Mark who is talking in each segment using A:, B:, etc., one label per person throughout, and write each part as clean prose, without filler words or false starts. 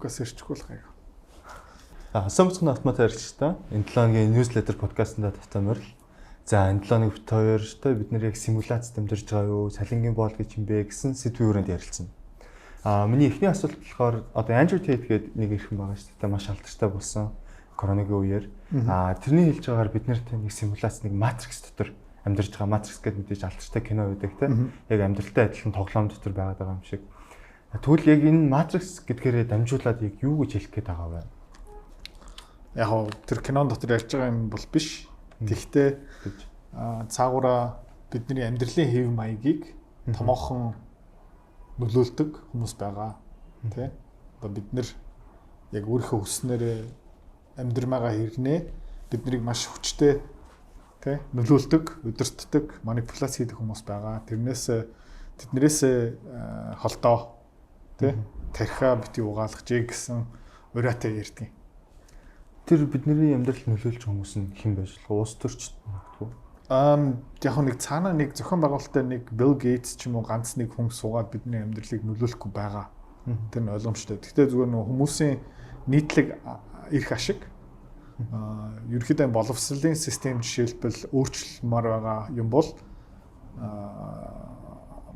A: Лукас ирчихгүй л гайг.
B: Асан бацхан автомат арилжтай. Энэ 7 хоногийн newsletter подкастнда тавтай морил. За, энэ 7 хоног бит хоёр тэ бид нэр яг симуляцид амьдарч байгаа юу, цалингийн боол гэж юм бэ гэсэн сэдвийн хүрээнд ярилцсан. Миний эхний асуулт болохоор одоо Andrew Tate гэдэг нэг эрхэм байгаа шүү дээ. Маш алдартай болсон коронагийн үеэр. Тэрний хэлж байгаагаар бид нарт нэг симуляц, нэг Matrix дотор амьдарч байгаа. Matrix гэдэг мэдээж алдартай кино байдаг те. Яг амьдралтай адилхан тоглоом дотор байгаад байгаа юм шиг. Тэгвэл яг энэ Matrix гэдгээрээ дамжуулаад яг юу гэж хэлэх гээд байгаа вэ?
A: Яг хоо тэр кинон дотор ярьж байгаа юм бол биш. Тэгтээ цаагаараа бидний амьдралын хэв маягийг томоохон нөлөөлдөг хүмүүс байгаа. Тэ? Одоо бид нэр яг өөрийнхөө хүснээрээ амьдрмаага хэрнээ биднийг маш хүчтэй, тэ, нөлөөлдөг, удирддаг, манипуляц хийдэг хүмүүс байгаа. Тэрнээс тэднэрээс холдоо, тэ, тархиа бити угаалгаж гэсэн уриатай ярьдаг.
B: Тэр бидний амьдралд нөлөөлж байгаа хүмүүс нь хэн байж болох вэ? Улс төрчд магадгүй.
A: Яг нэг цаанаа нэг зохион байгуулалттай нэг Bill Gates ч юм уу ганц нэг хүн суугаад бидний амьдралыг нөлөөлөхгүй байгаа. Тэр нь ойлгомжтой. Гэхдээ зүгээр нөгөө хүмүүсийн нийтлэг эрх ашиг, ерөнхийдөө боловсролын систем жишээлбэл өөрчлөлмөр байгаа юм бол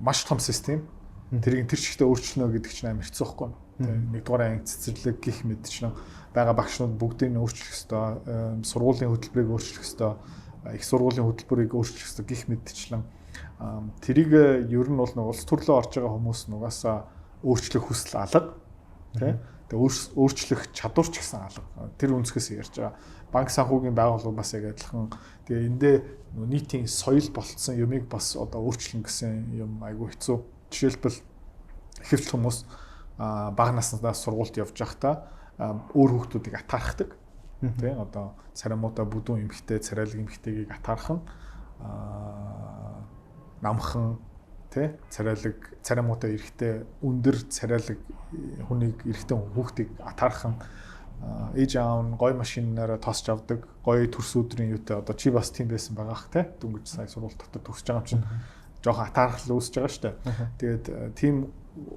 A: маш том систем. Тэрийг тэр чигтээ өөрчилнө гэдэг чинь амар хэцүү байхгүй юу? Нэгдүгээр анги, цэцэрлэг гих мэтчилэн байгаа багшнууд бүгдийг нь өөрчлөх ёстой, сургуулийн хөтөлбөрийг өөрчлөх ёстой, их сургуулийн хөтөлбөрийг өөрчлөх ёстой гих мэтчилэн. Тэрийг ер нь бол нэг улс төрлөө орж байгаа хүмүүс нугасаа өөрчлөх хүсэл алга, тий. Тэгээ өөрчлөх чадвар ч гэсэн алга. Тэр өнцгөөс ярьж байгаа. Банк санхүүгийн байгууллага бас яг адилхан. Тэгээ эндээ нийтийн соёл болцсон юмыг бас одоо өөрчлөн гэсэн юм айгүй хэцүү. Жишээлбэл, ихэвчлэн хүмүүс бага наснаас сургуульд явж байхдаа өөр хүүхдүүдийг атаархдаг. Тэ, одоо царай муутай бүдүүн эмэгтэй, царайлаг эмэгтэйгийг атаарах нь намхан, тэ, царайлаг, царай муутай эрэгтэй, өндөр царайлаг хүнийг, эрэгтэй хүүхдийг атаарах нь, ээж аав нь гой машинаараа тосч авдаг, гоё төрс өдрийн юутай. Одоо чи бас тийм байсан байгаах, те, дөнгөж сая сургууль дотор төгсөж байгаа юм чинь жоохон атаархал үүсэж байгаа шүү дээ. Тэгээд тийм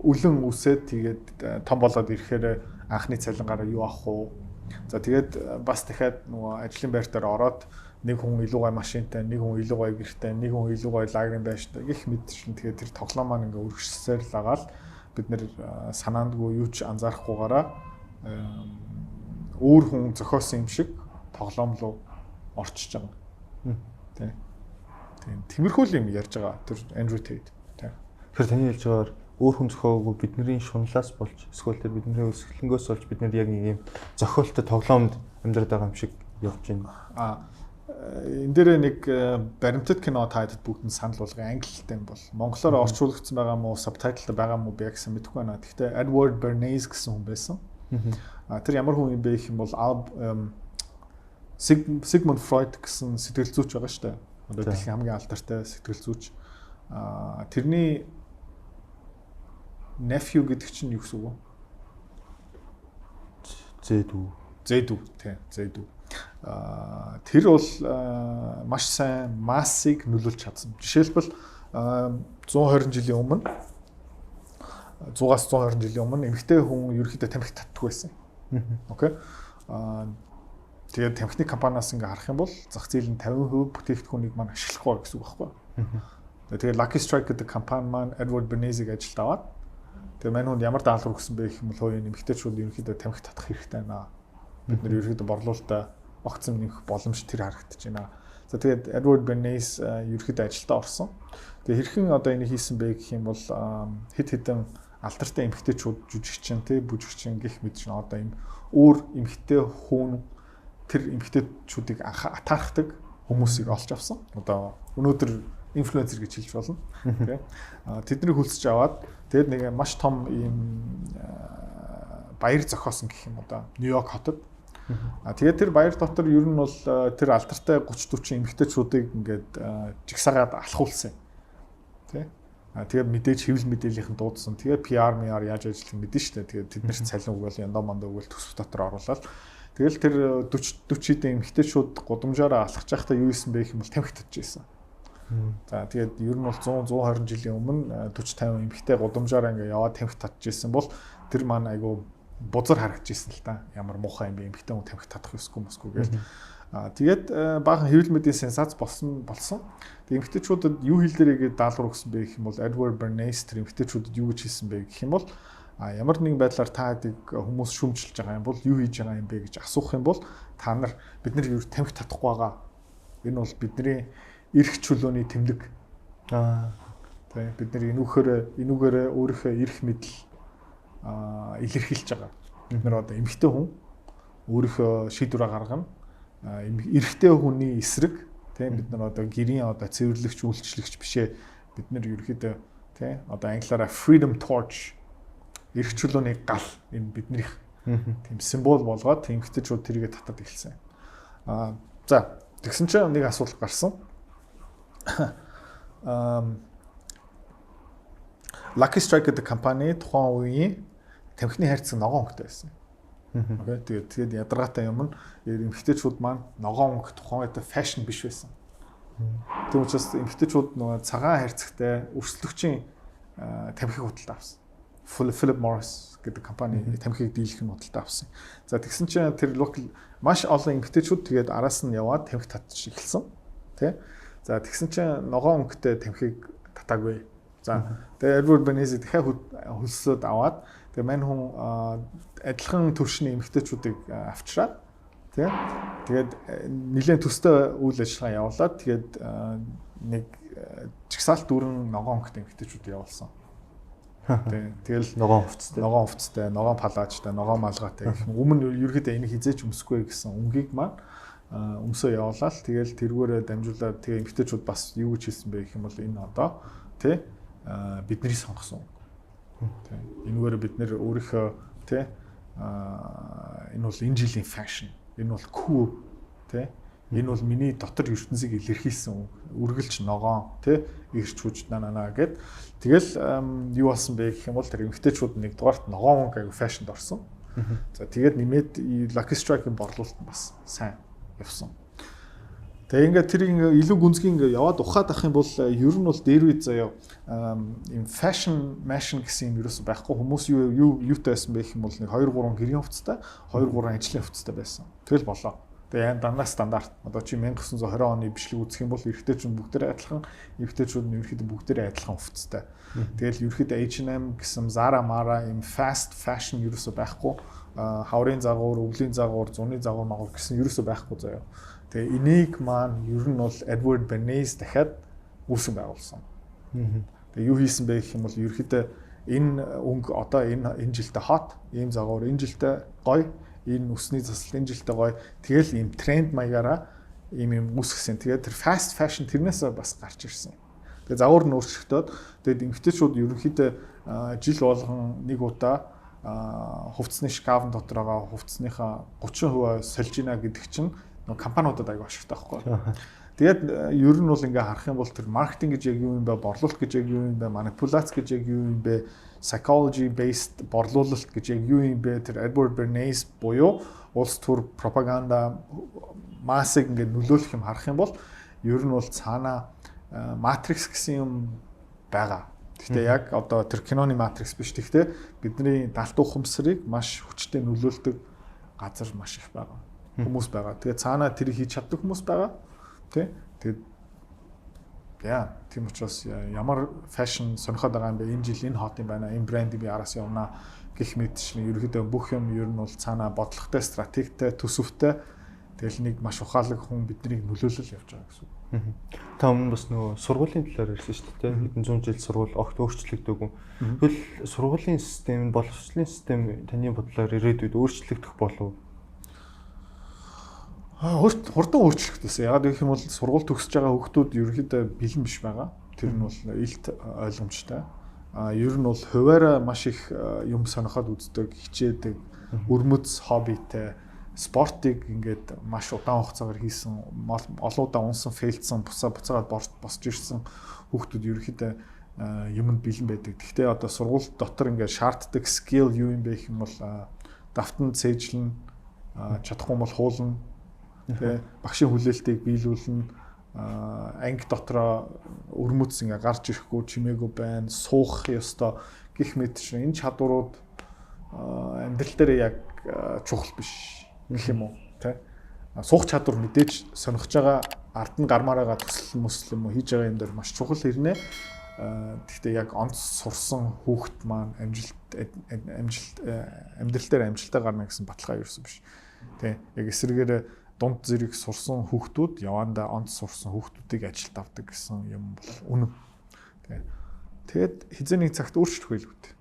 A: үлэн үсээд, тэгээд том болоод ирэхээр анхны цалингаараа юу авах вэ? За, тэгээд бас дахиад нөгөө ажлын байр дээр ороод нэг хүн илүү гой машинтай, нэг хүн илүү гой гэртэй, нэг хүн илүү гой лагерын байштай гэх мэтчилэн тэгээд тэр тоглоом маань ингээ өргөжсөөр л агаал бид нэр санаандгүй, юу ч анзаарахгүйгаараа өөр хүн зохиосон юм шиг тоглоом руу орчиж байгаа. Тэ. Тийм. Тиймэрхүү л юм ярьж байгаа. Тэр Andrew Tate. Тэ.
B: Тэгэхээр таны хэлж байгаагаар өөр хүн зохиогүй, бидний шунлаас болж эсвэл тэр бидний өсгөлөнгөөс болж бид нар яг нэг юм зохиолтой тоглоомд амьдраад байгаа юм шиг явж байна.
A: Энэ дээрээ нэг баримтат кино та хэд бүгд нь санал болгоё, англитай юм бол. Монголоор орчуулагдсан байгаа мó, subtitle тай байгаа мó, би яг сайн мэдэхгүй байна. Гэхдээ Edward Bernays гэсэн хүн байсан. Тэр ямар хүн юм бэ гэх юм бол Sigmund Freud гэсэн сэтгэл зүйч байгаа шүү дээ. Одоо дэлхийн хамгийн алдартай сэтгэл зүйч. Тэрний nephew гэдэг чинь юу гэсэн үг вэ?
B: Зээдүү.
A: Зээдүү, тий, зээдүү. Тэр бол маш сайн массыг нөлөөлж чадсан. Жишээлбэл, 120 жилийн өмнө, 100-аас 120 жилийн өмнө эмэгтэй хүн ерөнхийдөө тамхи татдаг байсан. Окей. Тэгээд тамхины компаниас ингээ харах юм бол зах зээл нь 50% бүтээгдэхүүнийг маань ашиглахгүй гэсэн үг байхгүй. Тэгээд Lucky Strike гэдэг компани маань Edward Bernays-ийг ажилд аваад, тэгээд мань хүнд ямар даалгавар өгсөн бэ гэх юм бол хөөе, эмэгтэйчүүд ерөнхийдөө тамхи татах хэрэгтэй байна. Бид нэр ерөнхийдөө борлуулалтаа огцом нэмэх боломж тэр харагдаж байна. За, тэгээд Edward Bernays ерөнхийдөө ажилдаа орсон. Тэгээд хэрхэн одоо энийг хийсэн бэ гэх юм бол хэд хэдэн алдартай эмэгтэйчүүд, жүжигчин, тэ, бүжигчин гэх мэт чинь одоо юм өөр эмэгтэй хүн, тэр эмэгтэйчүүдийг атаархдаг хүмүүсийг олж авсан. Одоо өнөөдөр инфлюенсер гэж хэлж болно. Тэ. Тэднийг хөлсөж аваад тэгээд нэг маш том ийм баяр зохиосон гэх юм одоо Нью-Йорк хотод. Тэгээд тэр баяр дотор ер нь бол тэр алдартай 30 40 эмэгтэйчүүдийг ингээд жигсаагаад алхуулсан. Тэ. Тэгээд мэдээж хэвлэл мэдээллийнхэн дуудсан. Тэгээд PR мэр яаж ажиллах мэдэн штэ. Тэгээд тэд нар цалин өгөөл, яндаа мандаа өгөөл, төсөв дотор оруулаад. Тэгэл тэр 40 40 хэдэн эмэгтэйчүүд гудамжаараа алхаж байхдаа юу исэн бэ гэх юм бол тамхи татж байсан. За, тэгээд ер нь бол 100 120 жилийн өмнө 40 50 эмэгтэй гудамжаараа ингээ яваад тамхи татж исэн бол тэр маань айгу бузар харагдаж ирсэн л та. Ямар муухай юм бэ? Эмэгтэй хүн тамхи татах ёсгүй мосгүй гээл. Тэгээд баахан хэвлэл мэдээ сенсац болсон. Тэгээд эмэгтэйчүүдэд юу хэлдэрээ гээд даалгавар өгсөн бэ гэх юм бол Edward Bernays тэр эмэгтэйчүүдэд юу гэж хэлсэн бэ гэх юм бол ямар нэгэн байдлаар та хэдийг хүмүүс шүүмжилж байгаа юм бол юу хийж байгаа юм бэ гэж асуух юм бол та нар бид нар юу тамхи татахгүй байгаа. Энэ бол бидний эрх чөлөөний тэмдэг. Тэ бид нар энүүгээр өөрийнхөө эрх мэдэл илэрхийлж байгаа. Бид нар одоо эмэгтэй хүн өөрийнхөө шийдвэрээ гаргана. Эрэгтэй хүний эсрэг, тийм, бид нар одоо гэрийн одоо цэвэрлэгч, үйлчлэгч бишээ, бид нар ерөөхдөө, тийм, одоо англиараа freedom torch, эрх чөлөөний гал, энэ биднийх тийм символ болгоод эмэгтэйчүүд тэрийгэ татаад эхэлсэн. За, тэгсэн чинь нэг асуудал гарсан. Lucky Strike гэдэг компани тухайн үеийн тамхины хайрцаг ногоон өнгөтэй байсан. Okay. Тэгээд ядаргаатай юм нь эмэгтэйчүүд маань ногоон өнгө тухайн үед fashion биш байсан. Тийм учраас эмэгтэйчүүд нөгөө цагаан хайрцагтай өрсөлдөгчийн тамхиг худалдаа авсан. Philip Morris гэдэг компани тамхиг дийлэх нь худалдаа авсан. За, тэгсэн чинь тэр local маш олон эмэгтэйчүүд тэгээд араас нь яваад тамхи татчих эхэлсэн. Тэ? За, тэгсэн чинь ногоон өнгөтэй тамхиг татаагүй. За, тэгээ Edward Bernays дахиад хөлсөөд аваад тэгээ мань хүн адилхан төвшний эмэгтэйчүүдийг авчираад, тий. Тэгээд нэлээд төстэй үйл ажиллагаа явуулаад, тэгээд нэг жагсаалт дүүрэн ногоон өнгөтэй эмэгтэйчүүд явуулсан. Тий. Тэгэл
B: ногоон хувцастай.
A: Ногоон хувцастай, ногоон палаажтай, ногоон малгайтай гэх юм. Өмнө ерөөхдөө энийг хэзээ ч өмсөхгүй гэсэн өнгийг маань өмсөө явуулаад, тэгэл тэргүүрээ дамжуулаад, тэгээ эмэгтэйчүүд бас юу гэж хэлсэн бэ гэх юм бол энэ одоо, тий, бидний сонгосон. Тий. Энэгээр бид нэр өөрийнхөө, тий, энэ бол энэ жилийн fashion. Энэ бол cool, тий. Энэ бол миний дотор ертөнцийг илэрхийлсэн үргэлж ногоон, тий, ирч хүч наа гэд. Тэгэл юу болсон бэ гэх юм бол тэр эмэгтэйчүүд нэгдүгээрт ногоон өнгө аягүй fashion д орсон. За, тэгээд нэмээд Lucky Strike-ийн борлуулалт нь бас сайн явсан. Тэгээ ингээд тэрийг ингээ илүү гүнзгий ингээ яваад ухаад ах юм бол ер нь бол дээр үе заяа юм fashion machine гэсэн юм ерөөсөй байхгүй, хүмүүс юу юу юутай байсан бэ гэх юм бол нэг 2 3 гэрийн хувцастай, 2 3 ажлын хувцастай байсан. Тэгэл болоо. Тэгээ яа дандаа стандарт. Одоо чи 1920 оны бичлэг үзэх юм бол эрэгтэйчүүд бүгдээрээ адилхан, эмэгтэйчүүд нь ерөнхийдөө бүгдээрээ адилхан хувцастай. Тэгэл ерөнхийдөө H&M гэсэн Zara Mara юм fast fashion ерөөсөй байхгүй. Хаврын загвар, өвлийн загвар, зуны загвар магвар гэсэн ерөөсөй байхгүй заяа. Тэгээ энийг маань ер нь бол Edward Bernays дахиад үүсгэн байгуулсан. Тэгээ юу хийсэн бэ гэх юм бол ерөнхийдөө энэ өнгө одоо энэ энэ жилдээ hot, ийм загвар энэ жилдээ гоё, энэ үсний засалт энэ жилдээ гоё. Тэгэл ийм тренд маягаараа ийм юм үүсгэсэн. Тэгээд тэр fast fashion тэрнээсээ бас гарч ирсэн. Тэгээ загвар нь өөрчлөгдөд, тэгээд эмэгтэйчүүд ерөнхийдөө жил болгон нэг удаа хувцсны шкафн дотор байгаа хувцсныхаа 30% сольж гинэ гэдэг чинь нөгөө компаниудад аягүй ашигтай байхгүй. Тэгээд ер нь бол ингээ харах юм бол тэр маркетинг гэж яг юу юм бэ, борлуулалт гэж яг юу юм бэ, манипуляц гэж яг юу юм бэ, psychology based борлуулалт гэж яг юу юм бэ, тэр Edward Bernays буюу улс төр пропаганда массыг ингээ нөлөөлөх юм харах юм бол ер нь бол цаанаа Matrix гэсэн юм байгаа. Гэхдээ яг одоо тэр киноны Matrix биш. Гэхдээ бидний далд ухамсарыг маш хүчтэй нөлөөлдөг газар маш их байгаа. Хүмүүс байгаа. Тэгээ цаанаа тэрийг хийж чаддаг хүмүүс байгаа. Тэ? Тэгээд яа, тийм учраас ямар fashion сонирхоод байгаа юм бэ? Энэ жил энэ hot юм байна. Энэ брендийг би араас явна гэх мэтчилэн ерөөхдөө бүх юм ер нь бол цаанаа бодлоготой, стратегтэй, төсөвтэй, тэгэл нэг маш ухаалаг хүн биднийг нөлөөлөл явж байгаа гэсэн үг.
B: Та өмнө бас нөгөө сургуулийн талаар ярьсан шүү дээ. Хэдэн зуун жил сургууль огт өөрчлөгдөөгүй. Тэгвэл сургуулийн систем, боловсролын систем таны бодлоор ирээдүйд өөрчлөгдөх болов уу?
A: Хурдан өөрчлөгдсөн. Ягаад гэх юм бол сургууль төгсөж байгаа хүүхдүүд ерөнхийдөө бэлэн биш байгаа. Тэр нь бол илт ойлгомжтой. Ер нь бол хувиараа маш их юм сонирхоод үздэг, хичээдэг, өрмөц хоббитэй, спортыг ингээд маш удаан хугацаагаар хийсэн, олон удаа унсан, fail дсан, буцаагаад босч ирсэн хүүхдүүд ерөнхийдөө юмд бэлэн байдаг. Гэхдээ одоо сургууль дотор ингээд шаарддаг skill юу юм бэ гэх юм бол давтан цээжлэн, чадахгүй бол хуулна, тэ, багшийн хүлээлтийг биелүүлнэ, анги дотроо өрмөц ингээ гарч ирэхгүй чимээгүй байна, суух ёстой гэх мэт чинь энэ чадварууд амьдрал дээр яг чухал биш гэх юм уу, тэ. Суух чадвар мэдээж сонирхож байгаа, ард нь гармаар байгаа төсөл мөсөл юм уу хийж байгаа юм дээр маш чухал хэрнээ. Гэхдээ яг онц сурсан хүүхэд маань амжилт амжилт амьдрал дээр амжилттай гарна гэсэн баталгаа ерөөсөн биш. Тэ, яг эсрэгээр дунд зэрэг сурсан хүүхдүүд явандаа онц сурсан хүүхдүүдийг ажилд авдаг гэсэн юм бол үнэн. Тэ. Тэгээд хэзээ нэг цагт өөрчлөх байлгүй дээ.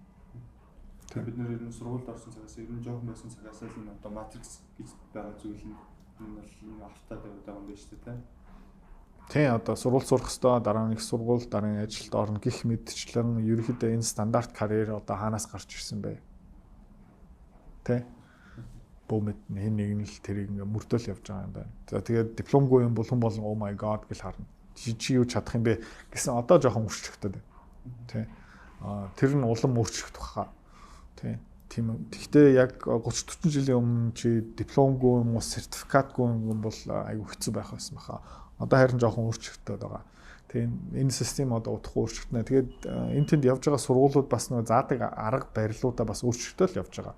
B: Бид нэр ер нь сургуульд орсон цагаас, ер нь жоохон байсан цагаас л энэ одоо matrix гэж байгаа зүйл нь энэ бол автаад яваад байгаа юм байна шүү дээ, тэ.
A: Тийм, одоо сургууль сурах хэвээр, дараа нь их сургууль, дараа нь ажилд орно гих мэтчлэн ерөнхийдөө энэ стандарт карьер одоо хаанаас гарч ирсэн бэ? Тэ? Бөө мэд хэн нэг нь л тэрийг ингээ мөрдөөл явж байгаа юм байна. За, тэгээд дипломгүй юм бол хүн болон "Oh my god" гэж харна. Чи юу чадах юм бэ гэсэн одоо жоохон өөрчлөгдөд байна. Тэ? А тэр нь улам өөрчлөгдөх хаа. Тэ? Тийм. Гэхдээ яг 30 40 жилийн өмнө чи дипломгүй юм уу, сертификатгүй юм бол айгүй хэцүү байх байсан баха. Одоо харин жоохон өөрчлөгдөд байгаа. Тэгээ энэ систем одоо удахгүй өөрчлөгдөнө. Тэгээд энэ тэнд явж байгаа сургуулиуд бас нэг заадаг арга барилуудаа бас өөрчлөгдөөл явж байгаа.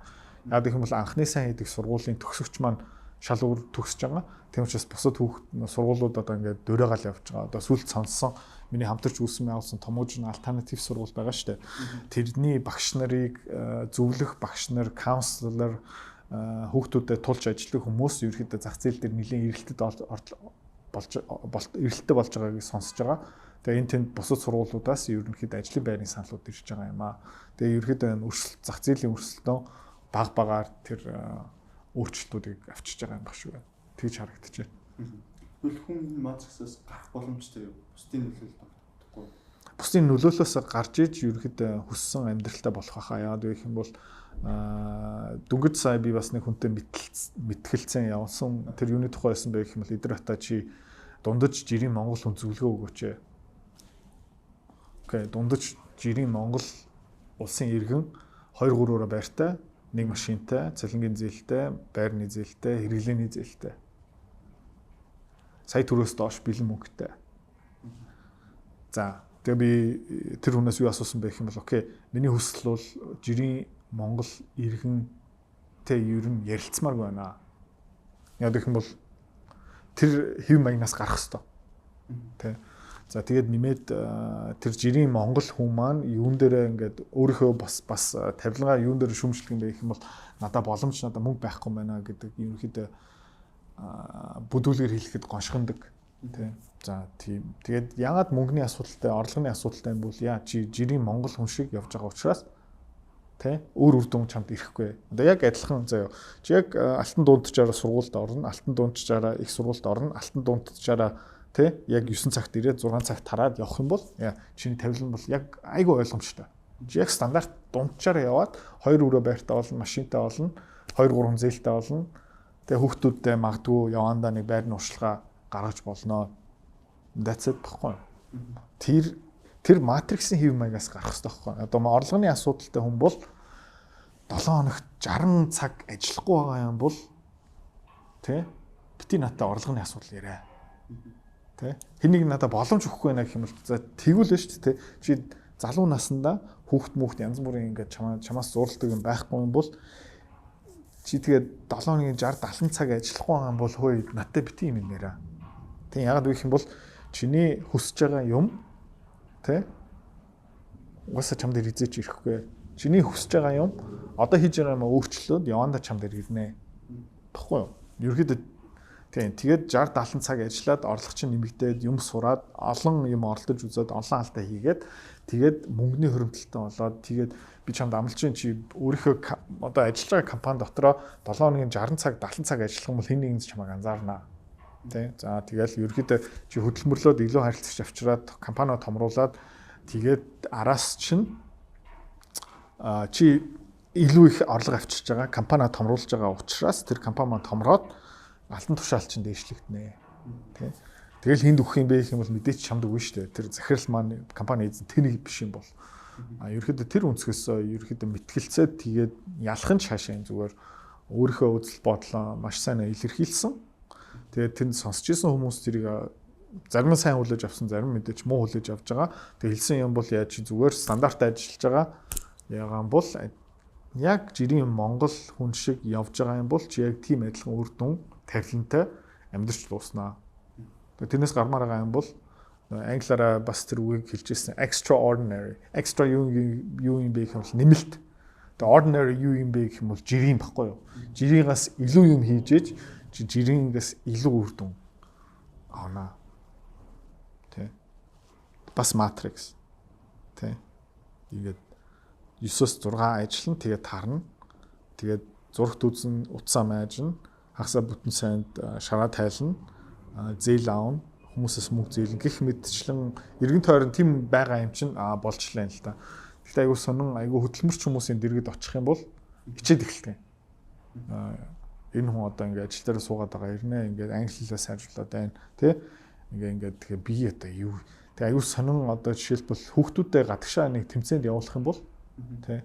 A: Яг гэх юм бол анхны сайн хийдэг сургуулийн төгсөгч маань шал өөр төгсөж байгаа. Тийм учраас бусад хүүхд сургуулиуд одоо ингээд дуриагаал явж байгаа. Одоо сүүлд сонссон, миний хамтарч үүсгэн байгуулсан Томуужин альтернатив сургууль байгаа шүү дээ. Тэрний багш нарыг зөвлөх багш нар, counselor, хүүхдүүдэд тулж ажиллах хүмүүс ерөөхдөө зах зээл дээр нэлээд эрэлтэд болж эрэлттэй болж байгааг сонсож байгаа. Тэгээ энэ тэнд бусад сургуулиудаас ерөнхийдөө ажлын байрны саналууд ирж байгаа юм аа. Тэгээ ерөнхийдөө энэ өрсөлд, зах зээлийн өрсөлдөөн баг багаар тэр өөрчлөлтүүдийг авчирч байгаа юм баг шүү. Тэгж харагдчихэв.
B: Тэгвэл хүн энэ matrix аас гарах боломжтой юу? Бусдын нөлөөлөлд тогтохгүй.
A: Бусдын нөлөөллөөс гарч иж ерөнхийдөө хүссэн амьдралтай болох хаа. Яагаад вэ гэх юм бол дөнгөж сая би бас нэг хүнтэй мэтгэлцэн явсан. Тэр юуны тухай байсан бэ гэх юм бол Идэр хата, чи дундаж жирийн монгол хүн зөвлөгөө өгөөч. Okay, дундаж жирийн Монгол улсын иргэн, 2 3 өрөө байртай, нэг машинтай, цалингийн зээлтэй, байрны зээлтэй, хэрэглээний зээлтэй. Сая төгрөгөөс доош бэлэн мөнгөтэй. За, тэгээ би тэр хүнээс юу асуусан бэ гэх юм бол okay, миний хүсэл бол жирийн Монгол иргэнтэй ер нь ярилцмааргүй байна. Яг гэх юм бол тэр хэв маягнаас гарах хэвээр. Тэ. За, тэгээд нэмээд тэр жирийн монгол хүн маань юун дээрээ ингээд өөрийнхөө бас тавилгаа юун дээр шүүмжлэх юм бэ гэх юм бол надаа боломж, надаа мөнгө байхгүй байна гэдэг ерөнхийдөө бүдүүлгээр хэлэхэд гоншгондог. Тэ. За, тийм. Тэгээд яагаад мөнгөний асуудалтай, орлогын асуудалтай юм бол яа, чи жирийн монгол хүн шиг явж байгаа учраас, тэ, өөр үр дүн чамд ирэхгүй. Одоо яг адилхан заяа. Чи яг алтан дунджаараа сургуульд орно, алтан дунджаараа их сургуульд орно, алтан дунджаараа, тэ, яг 9 цагт ирээд 6 цагт тараад явах юм бол чиний тавилан бол яг айгүй ойлгомжтой. Чи яг стандарт дунджаараа яваад 2 өрөө байртай болно, машинтай болно, 2 3 зээлтэй болно. Тэгээ хүүхдүүдтэй магадгүй явандаа нэг байрны уршилгаа гаргаж болно. That's it баггүй. Тэр matrix ын хэв маягаас гарах хэрэгтэй байхгүй. Одоо орлогын асуудалтай хүн бол 7 хоногт 60 цаг ажиллахгүй байгаа юм бол, тэ, бити надад орлогын асуудал яриа. Тэ? Хэн нэг надад боломж өгөхгүй байна гэх юм бол за тэгвэл шүү дээ. Чи залуу наснда хүүхд мөхт янз бүрийн ингээд чамаас зурладаг юм байхгүй юм бол чи тэгээд 7 хоногийн 60 70 цаг ажиллахгүй байгаа юм бол хөөе, надтай бити юм яриа. Тийм, яагаад вэ гэх юм бол чиний хүсэж байгаа юм, тэ, угаасаа чам дээр хизээч ирэхгүй. Чиний хүсэж байгаа юм одоо хийж байгаа юм өөрчлөөд явандаа чам дээр ирнэ. Баггүй юу? Ерөнхийдөө тийм, тэгээд 60 70 цаг ажиллаад орлого чинь нэмэгдээд, юм сураад, олон юм оролдож үзээд, олон алдаа хийгээд, тэгээд мөнгөний хуримтлалтай болоод, тэгээд би чамд амлаж чинь, чи өөрийнхөө одоо ажиллаж байгаа компани дотроо 7 хоногийн 60 цаг 70 цаг ажиллах юм бол хэн нэгэн чамайг анзаарнаа. Тэ. За, тэгэл ерөөхдөө чи хөдөлмөрлөөд илүү харилцагч авчираад, компанио томруулад, тэгээд араас чинь чи илүү их орлого авчирч байгаа, компаниа томруулж байгаа учраас тэр компани маань томроод алтан тушаал чинь дээшлэгдэнэ. Тэ. Тэгэл хүнд өгөх юм бэ гэх юм бол мэдээч чамд өгнө шүү дээ. Тэр захирал маань, компани эзэн тэнийг биш юм бол. А ерөөхдөө тэр өнцгөөс ерөөхдөө мэтгэлцээд тэгээд ялах нь цаашаа юм зүгээр өөрийнхөө үзэл бодлоо маш сайн илэрхийлсэн. Тэгээд тэнд сонсч исэн хүмүүс тэрийг зарим нь сайн хүлээж авсан, зарим мэдээч муу хүлээж авч байгаа. Тэгээд хэлсэн юм бол яаж, зүгээр стандарт ажиллаж байгаа. Ягаан бол Яг жирийн Монгол хүн шиг явж байгаа юм бол чи яг тийм адилхан үр дүн тавилантай амьдрч дууснаа. Тэрнээс гармаар байгаа юм бол англиараа бас тэр үгийг хэлж ирсэн, extraordinary. Extra юу юм бэ гэх юм бол нэмэлт. Тэгээ ordinary юу юм бэ гэх юм бол жирийн баггүй юу? Жирийгаас илүү юм хийж ээж чи жирингээс илүү үр дүн авна. Тэ. Бас Matrix. Тэ. Ингээд 9-оос 6 ажиллана, тэгээд тарна. Тэгээд зурагт үзэн, утсаа маажна, хагасаа бүтэн сайнд шараа тайлна, зээл аавна, хүмүүсээс мөнгө зээлэн гэх мэтчлэн эргэн тойрон тийм байгаа юм чинь болчлаа юм л та. Гэхдээ айгүй сонин, айгүй хөдөлмөрч хүмүүсийн дэргэд очих юм бол хичээд эхэлдэг. Энэ хүн одоо ингээд ажил дээр суугаад байгаа, ирнэ, ингээд англи хэлээ сайжруулад байна, тий? Ингээ ингээд тэгээ би одоо юу, тэгээ айгүй сонин, одоо жишээлбэл хүүхдүүдэд гадагшаа нэг тэмцээнд явуулах юм бол, тий,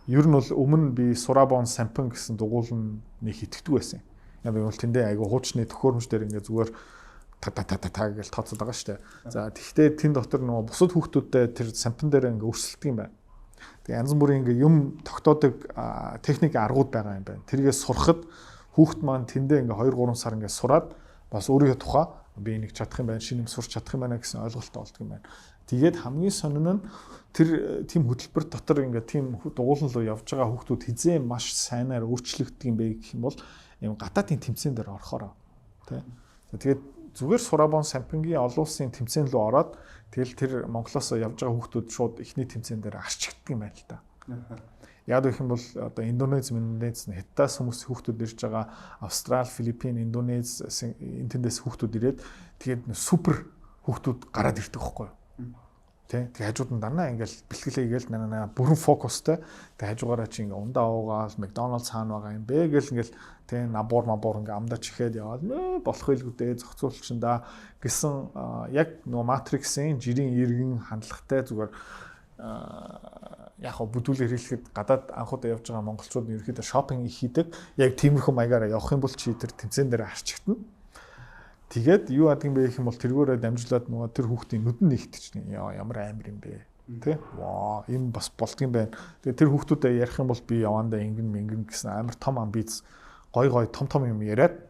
A: ер нь бол өмнө би Сурабон Сампин гэсэн дугуул нь нэг итгэдэг байсан. Яг бол тэндээ айгүй хуучны төхөөрөмж дээр ингээ зүгээр та та та та та гэж тооцоод байгаа шүү дээ. За, тэгвэл тэн дотор нөгөө бусад хүүхдүүдтэй тэр сампин дээр ингээ өрсөлдөг юм байна. Тэгээ янз бүрийн ингээ юм тогтоодог техник аргууд байгаа юм байна. Тэргээ сурахад хүүхд маань тэндээ ингээ 2 3 сар ингээ сураад бас өөрийнхөө тухай би энийг чадах юм байна, шинэ юм сурч чадах юм байна гэсэн ойлголттой болдог юм байна. Тэгээд хамгийн сонин нь тэр тийм хөтөлбөр дотор ингээ тийм дугуулан руу явж байгаа хүүхдүүд хизээ маш сайнаар өөрчлөгддөг юм бэ гэх юм бол юм гадаадын тэмцээн дээр орохороо, тий. Тэгээд зүгээр Сурабон Сампингийн олон улсын тэмцээн рүү ороод, тэгэл тэр Монголоос явж байгаа хүүхдүүд шууд эхний тэмцээн дээр арчигддаг юм байна л да. Яг гэх юм бол одоо Индонез, Индонез, Хятадаас хүмүүс хүүхдүүд ирж байгаа, Австрал, Филиппин, Индонез энэ тэндээс хүүхдүүд ирээд, тэгээд супер хүүхдүүд гараад ирдэг байхгүй юу? Тэ. Тэгээ хажууд нь дандаа ингээл бэлтгэлээ хийгээл наа бүрэн фокустай. Тэгээ хажуугаараа чи ингээ ундаа уугаал, McDonald's хаана байгаа юм бэ гэл ингээл, тэ, набор мабор ингээ амдаа чихээд яваал болох илгүү дээ, зохицуулчин да гэсэн, яг нөгөө Matrix-ийн жирийн иргэн хандлагатай зүгээр. Яг хоо бүдүүлээр хэлэхэд гадаад анхудаа явж байгаа монголчууд нь ерөөхдөө шопинг их хийдэг. Яг тиймэрхүү маягаараа явах юм бол чи тэр тэмцээн дээр арчигдана. Тэгээд юу яадаг юм бэ гэх юм бол тэргүүрээ дамжуулаад нөгөө тэр хүүхдийн нүдэн нэгтчихнэ. Яа, ямар амар юм бэ? Тэ? Ваа, юм бас болдго юм байна. Тэгээд тэр хүүхдүүдэд ярих юм бол би явандаа ингэн мингэн гэсэн амар том амбиц, гой гой том том юм яриад,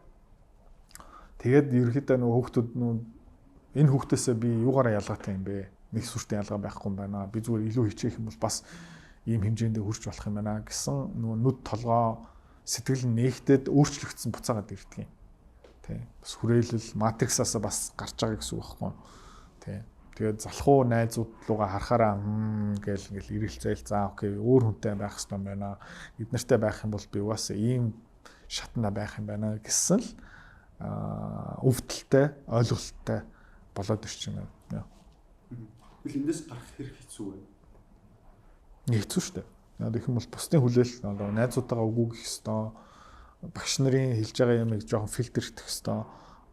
A: тэгээд ерөөхдөө нөгөө хүүхдүүд нөө энэ хүүхдээсээ би юугаараа ялгаатай юм бэ? Нэг сүртэй ялгаа байхгүй юм байна. Би зүгээр илүү хичээх юм бол бас ийм хэмжээндээ хүрч болох юм байна гэсэн нөгөө нүд толгоо сэтгэл нь нээгдээд өөрчлөгдсөн буцаагаад ирдэг юм. Тэ. Бас хүрээлэл Matrix-аас бас гарч байгаа гэсэн үг байхгүй юу? Тэ. Тэгээд залхуу найзууд руугаа харахаараа гээл ингээл эргэлзээл, за okay, өөр хүнтэй байх хэрэгтэй юм байна. Эд нартай байх юм бол би угаасаа ийм шатна байх юм байна гэсэн л өвдөлттэй, ойлголттой болоод ирчих юм байна.
B: Тэгвэл эндээс гарах хэрэг хэцүү вэ?
A: Хэцүү шүү дээ. Яг их юм бол бусдын хүлээл, одоо найзуудтайгаа үгүй гэх ёстой, багш нарын хэлж байгаа юмыг жоохон фильтртэх ёстой.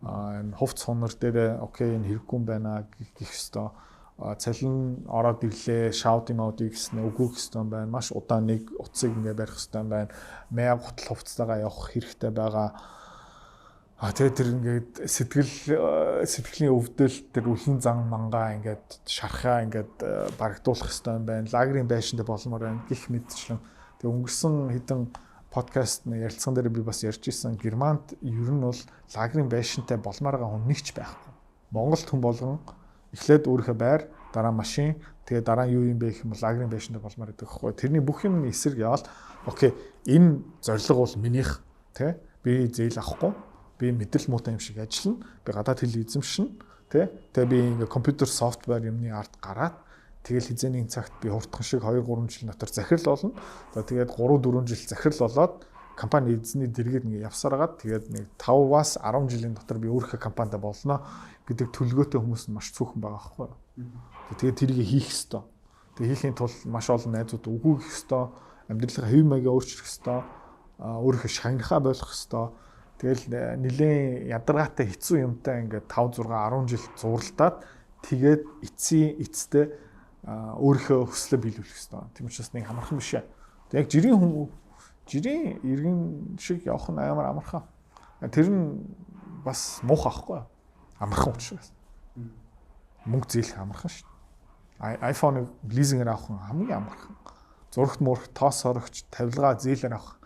A: Энэ хувц хунар дээр okay, энэ хэрэггүй юм байна гэх ёстой. Цалин ороод ирлээ, shout им out гэсэн үгүй гэх ёстой юм байна. Маш удаан нэг утсыг ингээ барих ёстой юм байна. Мая гутал хувцастайгаа явах хэрэгтэй байгаа. Тэгээд тэр ингээд сэтгэлийн өвдөл, тэр үлэн зан мангаа ингээд шархаа ингээд барагдуулах ёстой юм байна. Лагерын байшинд болмоор байна гих мэтчлэн. Тэгээ өнгөрсөн хэдэн подкаст ярилцсан дээр би бас ярьж исэн. Германд ер нь бол лагерын байшинтай болмоор байгаа хүн нэг ч байхгүй. Монголд хүн болгон эхлээд өөрийнхөө байр, дараа машин, тэгээ дараа нь юу юм бэ гэх юм бол лагерын байшинтай болмоор гэдэг байхгүй. Тэрний бүх юм эсрэг яваал okay, энэ зорилго бол минийх, тэ, би зээл авахгүй, би мэдэл муутай юм шиг ажиллана, би гадаад хэл эзэмшинэ, тэ, тэгээ би ингээ компьютер software юмны ард гараад, тэгэл хизээний цагт би хурдхан шиг 2 3 жил дотор захирал болно. За, тэгээд 3 4 жил захирал болоод компани эзний дэргэд ингээ явсаар хагаад, тэгээд нэг 5-аас 10 жилийн дотор би өөрийнхөө компанитай болно гэдэг төлөвлөгөөтэй хүмүүс нь маш цөөхөн байгаа байхгүй юу. Тэгээд тэрийг хийх ёстой. Тэгээд хийхийн тулд маш олон найзууд үгүй гэх ёстой, амьдралын хэв маягаа өөрчлөх ёстой, өөрийнхөө шагнахаа болох ёстой. Тэгэл нэлээд ядаргаатай хэцүү юмтай ингээд 5 6 10 жил зурлаад, тэгээд эцсийн эцтэй өөрийнхөө хүслээ биелүүлэх ёстой. Тийм учраас нэг амархан биш ээ. Яг жирийн хүн, жирийн иргэн шиг явах нь амар амархан. Тэр нь бас муухай ахгүй юу? Амархан учраас. Мөнгө зээлэх амархан шүү дээ. iPhone-ыг лизингээр авах нь хамгийн амархан. Зурагт муурах, тоос сорогч, тавилгаа зээлээр авах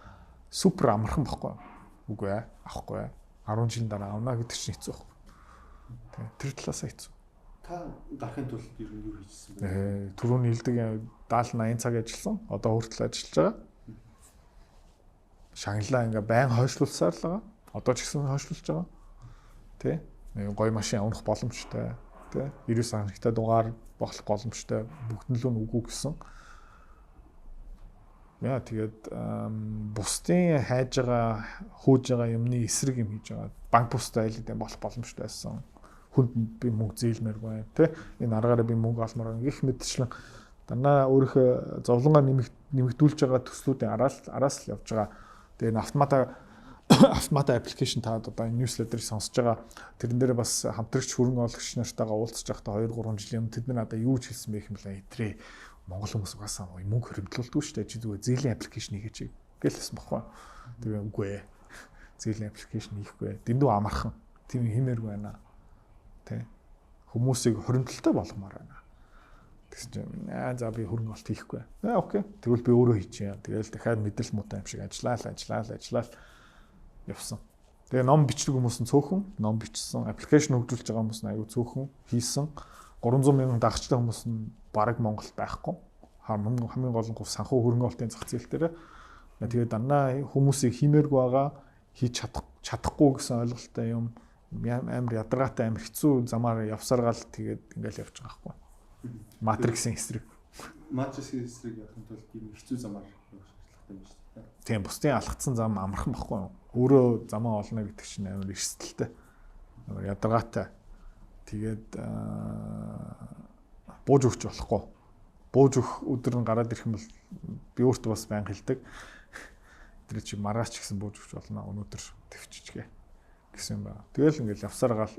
A: супер амархан байхгүй юу? Үгүй авахгүй. 10 жилийн дараа авна гэдэг чинь хэцүү байхгүй. Тэ, тэр талаасаа хэцүү.
B: Та гарахын тулд ер нь юу хийжсэн бэ?
A: Түрүүний хэлдэг 70 80 цаг ажилласан. Одоо хүртэл ажиллаж байгаа. Шагналаа ингээ байн хойшлуулсаар л байгаа. Одоо ч гэсэн хойшлуулж байгаа. Тэ? Нэг гоё машин авах боломжтой. Тэ? 99 хоногтой дугаар болох боломжтой. Бүгд нь л үгүй гэсэн. Яа, тэгээд бусдын хайж байгаа, хөөж байгаа юмны эсрэг юм хийж байгаа. Банк бусдад айл хэдийн болох боломжтой байсан. Хүнд би мөнгө зээлмээргүй байна, тэ? Энэ аргаараа би мөнгө олмоор байна. Гэх мэтчлэн дандаа өөрийнхөө зовлонгоо нэмэгдүүлж байгаа төслүүдийн араас л явж байгаа. Тэгээ энэ автомата application та одоо newsletter сонсож байгаа, тэрэн дээр бас хамтрагч хөрөнгө оруулагч нартайгаа уулзаж байхдаа 2 3 жилийн өмнө тэд нар надаа юу ч хэлсэн бэ гэх юм бэ, эдрээ Монгол хүмүүс угаасаа мөнгө хуримтлуулдаггүй шүү дээ. Чи зүгээр зээлийн application хийгээч гэлсэн баггүй. Тэгээ үгүй ээ. Зээлийн application хийхгүй. Дэндүү амархан. Тийм хиймээргүй байна. Тэ. Хүмүүсийг хуримтлалтай болгомоор байна. Тэгсэн чинь аа, за, би хөрөнгө оруулалт хийхгүй. Аа, okay. Тэгвэл би өөрөө хийчихье. Тэгэл дахиад мэдэл муутай юм шиг ажиллаа л, ажиллаа л, ажиллаа л явсан. Тэгээ ном бичдэг хүмүүс нь цөөхөн, ном бичсэн, application хөгжүүлж байгаа хүмүүс нь аюу цөөхөн хийсэн. 300 мянган дагагчтай хүмүүс нь бараг Монголд байхгүй. Хамгийн гол нь санхүү хөрөнгө оруулалтын зах зээл дээр. Тэгээд дандаа хүмүүсийг хиймээргүй байгаа, хийж чадахгүй гэсэн ойлголттой юм, амар ядаргаатай, амар хэцүү замаар явсаргаал тэгээд ингээл явж байгаа байхгүй. Matrix-ийн эсрэг.
B: Matrix-ийн эсрэг явахын тулд юм хэцүү замаар явах шаардлагатай юм шүү дээ.
A: Тийм, бусдын алхацсан зам амархан байхгүй юу? Өөрөө замаа олно гэдэг чинь амар эрсдэлтэй. Амар ядаргаатай. Тэгээд бууж өгч болохгүй. Бууж өгөх өдөр нь гараад ирэх юм бол би өөртөө бас байнга хэлдэг. Тэр чи маргааш ч гэсэн бууж өгч болно. Өнөөдөр төвччихгээ гэсэн юм байна. Тэгэл ингээл явсаар гал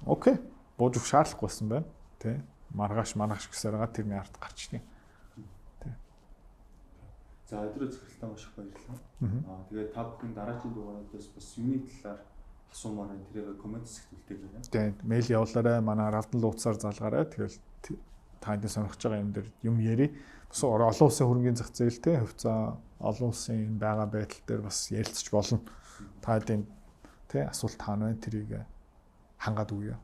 A: okay. Бууж өгөх шаардлагагүй байсан байна. Тэ. Маргааш маргааш гэсээр байгаа, тэрний ард гарчдیں۔ Тэ.
B: За, өдрөө захиралтай маш их баярлалаа. Аа, тэгээд та бүхэн дараагийн дугаараас бас юуны талаар асуумаар байна, тэрийг comment хэсэгт үлдээгээрэй.
A: Тэгээд мэйл явуулаарай, манай Равдан лууцаар залгаарай. Тэгэл та хэдийн сонирхож байгаа юм дээр юм яри. Бас олон улсын хөрөнгөний зах зээл, те, хувьцаа, олон улсын байгаа байдал дээр бас ярилцаж болно. Та хэдийн, те, асуулт хаана байна, тэрийг хангаад өгье.